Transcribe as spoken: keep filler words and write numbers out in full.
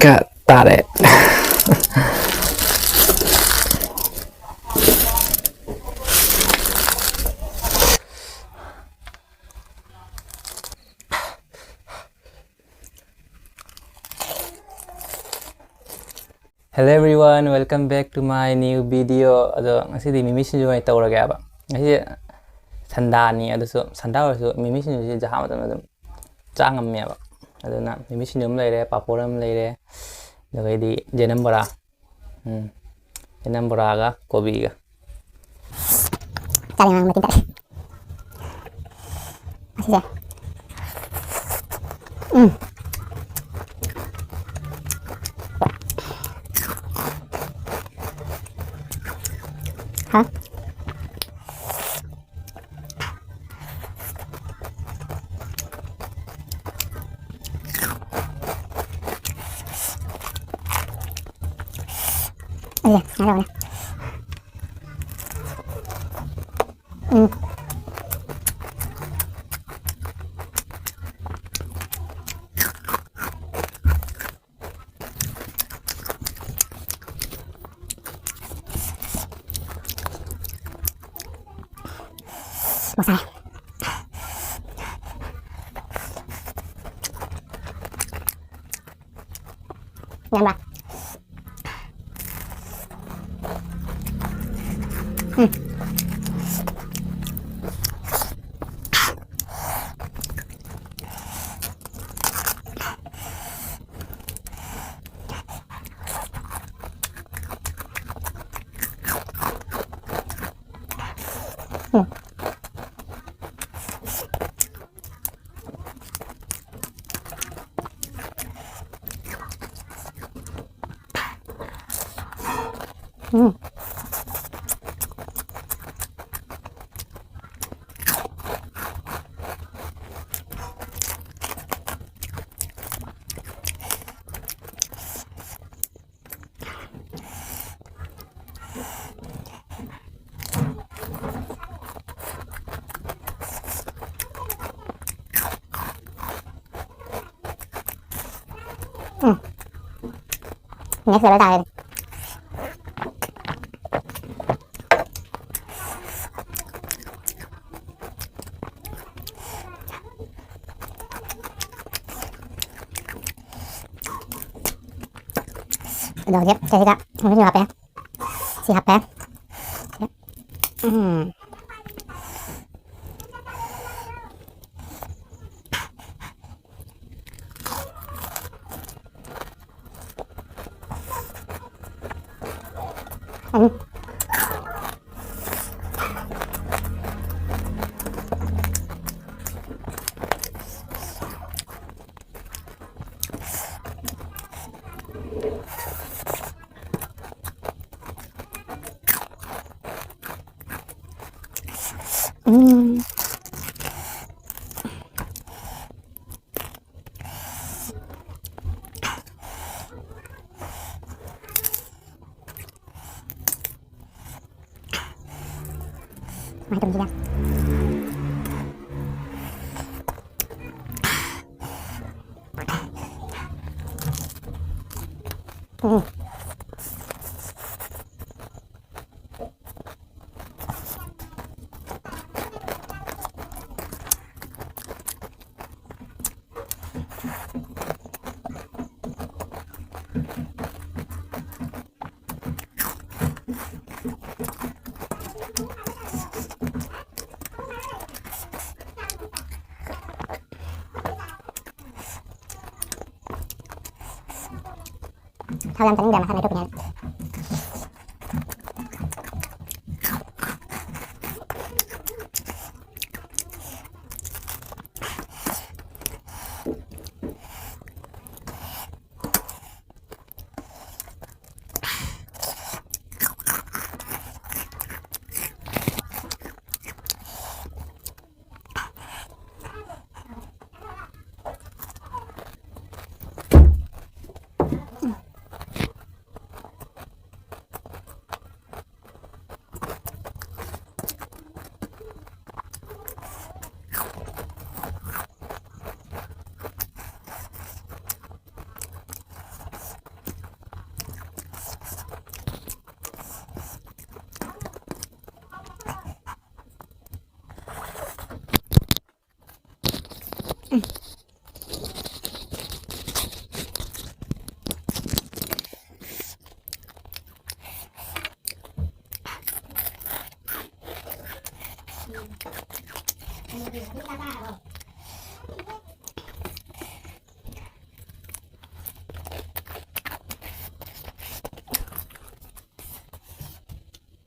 ꯀ ꯇꯥꯔꯦ꯫ Hello everyone, welcome back to my new video. ꯑꯗꯣ ꯉꯁꯤꯗꯤ ꯃꯤꯃꯤ ꯁꯤꯡꯖꯨ ꯑꯣꯏꯅ ꯇꯧꯔꯒꯦꯕ꯫ ꯉꯁꯤ ꯁꯟꯗꯥꯅꯤ, ꯑꯗꯨꯁꯨ ꯁꯟꯗꯥ ꯑꯣꯏꯔꯁꯨ ꯃꯤꯃꯤ ꯁꯤꯡꯖꯨꯁꯤ ꯖꯍꯥ ꯃꯇꯝꯗ ꯑꯗꯨꯝ ꯆꯥ ꯉꯝꯃꯦꯕ꯫ ꯑꯗꯨꯅ ꯃꯤꯃꯤ ꯁꯤꯡꯖꯨ ꯑꯃ ꯂꯩꯔꯦ, ꯄꯥꯐꯣꯔ ꯑꯃ ꯂꯩꯔꯦ, ꯑꯗꯨꯒꯩꯗꯤ ꯌꯦꯅꯝ ꯕꯣꯔꯥ꯫ ꯎꯝ꯫ ꯌꯦꯅꯝ ꯕꯣꯔꯥꯒ ꯀꯣꯕꯤꯒ꯫ ꯆꯥꯔꯦ, ꯉꯥꯡ ꯃꯇꯤꯟ ꯇꯠꯂꯦ꯫ ꯑꯁꯤꯁꯦ꯫ ꯎꯝ꯫ ꯍꯥ? ꯑꯩꯌꯥ, ꯉꯥꯏꯔꯛꯑꯣꯅꯦ꯫ ꯎꯝ꯫ ꯃꯁꯥꯏ꯫ ꯌꯥꯝꯕ꯭ꯔꯥ? ꯎꯝ꯫ ꯎꯝ꯫ ꯎꯝ꯫ ꯎꯝ꯫ Next level ꯇꯥꯔꯦ꯫ ꯑꯗꯣ ꯍꯧꯖꯤꯛ ꯁꯤꯗ ꯊꯣꯡꯁꯨ ꯍꯥꯞꯄꯦ꯫ ꯁꯤ ꯍꯥꯞꯄꯦ꯫ ꯎꯝ꯫ ꯎꯝ꯫ ꯎꯝ꯫ ꯀꯃꯥꯏꯅ ꯇꯧꯅꯤ ꯁꯤꯗ? ꯎꯝ꯫ ꯊꯥꯎ ꯌꯥꯝ ꯆꯥꯅꯤꯡꯗ꯭ꯔꯦ ꯃꯁꯥ ꯅꯣꯏꯊꯣꯛꯈꯤꯅꯤ ꯍꯥꯏꯅ꯫